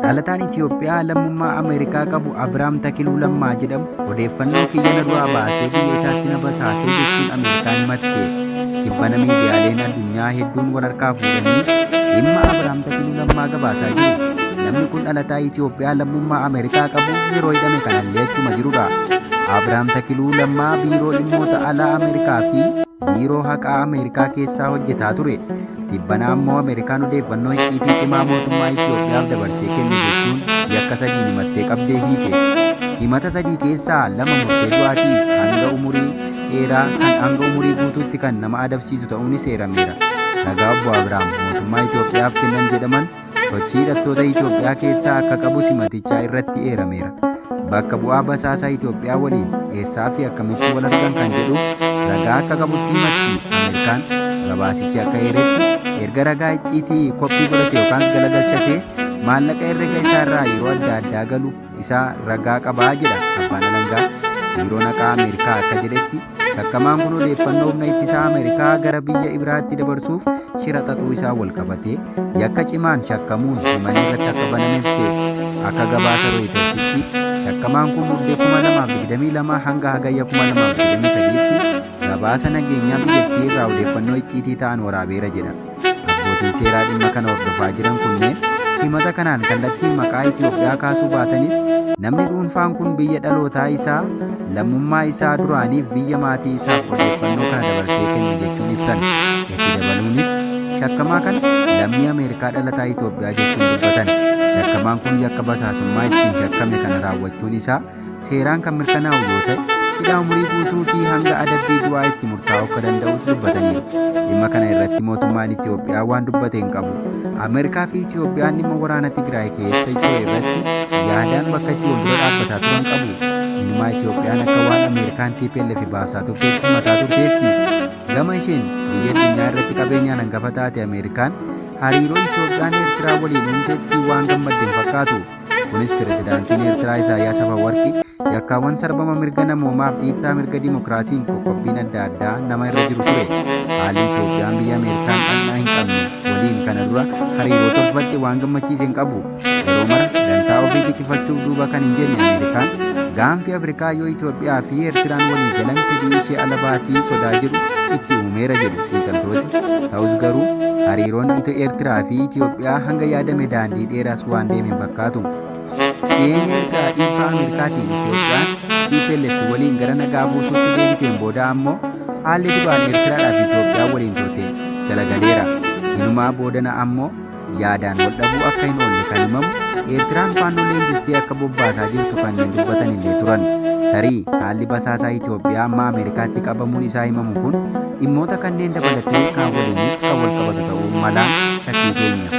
Dhalataan Itiyoophiyaa lammummaa Ameerikaa qabu Abiraam Takiluu Lammaa jedhamu odeeffannoo kiyya na duraa baasee biyya isaatti na basaasee jechuun Ameerikaan himatte. Tibbana miidiyaaleen addunyaa hedduun wal harkaa fuudhanii dhimma Abiraam Takiluu Lammaa gabaasaa jiru. Namni kun dhalataa Itiyoophiyaa lammummaa Ameerikaa qabu yeroo hidhame kanallee achuma jirudha. Abiraam Takiluu Lammaa Biiroo Dhimmoota Alaa Ameerikaa fi Biiroo Haqaa Ameerikaa keessaa hojjetaa ture. Tibbana ammoo Ameerikaan odeeffannoo icciitii cimaa mootummaa Itiyoophiyaaf dabarsee kenne jechuun yakka sadiin himattee qabdee hiite. Himata sadii keessaa lama murtee du'aatii hanga umurii dheeraa kan hanga umurii guutuutti kan nama adabsiisu ta'uunis eerameera. Ragaa Obbo Abiraam mootummaa Itiyoophiyaaf kennan jedhaman sochii hidhattoota Itiyoophiyaa keessaa akka qabus himatichaa irratti eerameera. Bakka bu'aa basaasaa Itiyoophiyaa waliin eessaa fi akkamitti wal argan kan jedhuuf ragaa akka qabutti himatti Ameerikaan. Gabaasichi akka eeretti erga ragaa icciitii koppii godhate yookaan galagalchatee maallaqa herrega isaarraa yeroo adda addaa galu isaa ragaa qabaa jedha abbaan alangaa. Biiroon Haqaa Ameerikaa akka jedhetti shakkamaan kun odeeffannoo humna ittisaa Ameerikaa gara biyya Ibiraatti dabarsuuf shira xaxuu isaa wal qabatee yakka cimaan shakkamuun himanni irratti akka baname ibse. Akka gabaasa Rooyitersitti shakkamaan kun Muddee 2022 hanga Hagayya 2023tti gabaasa nageenyaa biyyattii irraa odeeffannoo icciitii ta'an waraabeera jedha. Abbootiin seeraa dhimma kana hordofaa jiran kunneen himata kanaan kallattiin maqaa Itiyoophiyaa kaasuu baatanis namni dhuunfaan kun biyya dhalootaa isaa, lammummaa isaa duraaniif biyya maatii isaaf odeeffannoo kana dabarsee kenne jechuun ibsan. Itti dabaluunis shakkamaa kana lammii Ameerikaa dhalataa Itiyoophiyaa jechuun dubbatan. Shakkamaan kun yakka basaasummaa ittiin shakkame kana raawwachuun isaa seeraan kan mirkanaa'u yoo ta'e hidhaa umurii guutuu fi hanga adabbii du'aa itti murtaa'uu akka danda'us dubbataniiru. Dhimma kana irratti mootummaan Itiyoophiyaa waan dubbate hin qabu. Ameerikaa fi Itiyoophiyaan dhimma waraana Tigraay keessa ture irratti yaadaan bakka itti wal dura dhaabbataa turan qabu. Inumaa Itiyoophiyaan akka waan Ameerikaan tplf baabsaa turteetti himataa turteetti. Gama isheen biyya addunyaa irratti qabeenyaan hangafa taate Ameerikaan hariiroo Itiyoophiyaan Eertiraa waliin uumtetti waan gammadde hin fakkaatu. Kunis pirezidaantiin Eertiraa Isaayyaas Afawarqi yakkaawwan sarbama mirga namoomaaf dhiittaa mirga dimokiraasiin qoqqobbiin adda addaa nama irra jiru ture. Haalli Itiyoophiyaan biyya Ameerikaan dhandhaa hin qabne waliin kana dura hariiroo tolfatte waan gammachiise hin qabu. Yeroo mara dantaa ofii tikkifachuuf duuba kan hin jenne Ameerikaan gaanfi Afrikaa yoo Itiyoophiyaa fi Eertiraan walii galan fedhii ishee ala baatii sodaa jedhu itti uumeera jedhu xiinxaltooti. Ta'us garuu hariiroon Eertiraa fi Itiyoophiyaa hanga yaadame daandii dheeraas waan deeme hin fakkaatu. Dhiyeenya erga dhiibbaa Ameerikaatiin Itiyoophiyaan tplf waliin gara nagaa buusuutti deebiteen booda ammoo haalli duraan Eertiraadhaa fi Itiyoophiyaa waliin turte galagaleera. Inumaa boodana ammoo yaadaan wal dhabuu akka hin oolle kan himamu Eertiraan Faannoo leenjistee akka bobbaasaa jirtu kanneen dubbatan illee turan. Tarii haalli basaasaa Itiyoophiyaa amma Ameerikaatti qabamuun isaa himamu kun dhimmoota kanneen dabalatee kaan waliinis kan wal qabatu ta'uu malaan shakkii keenya.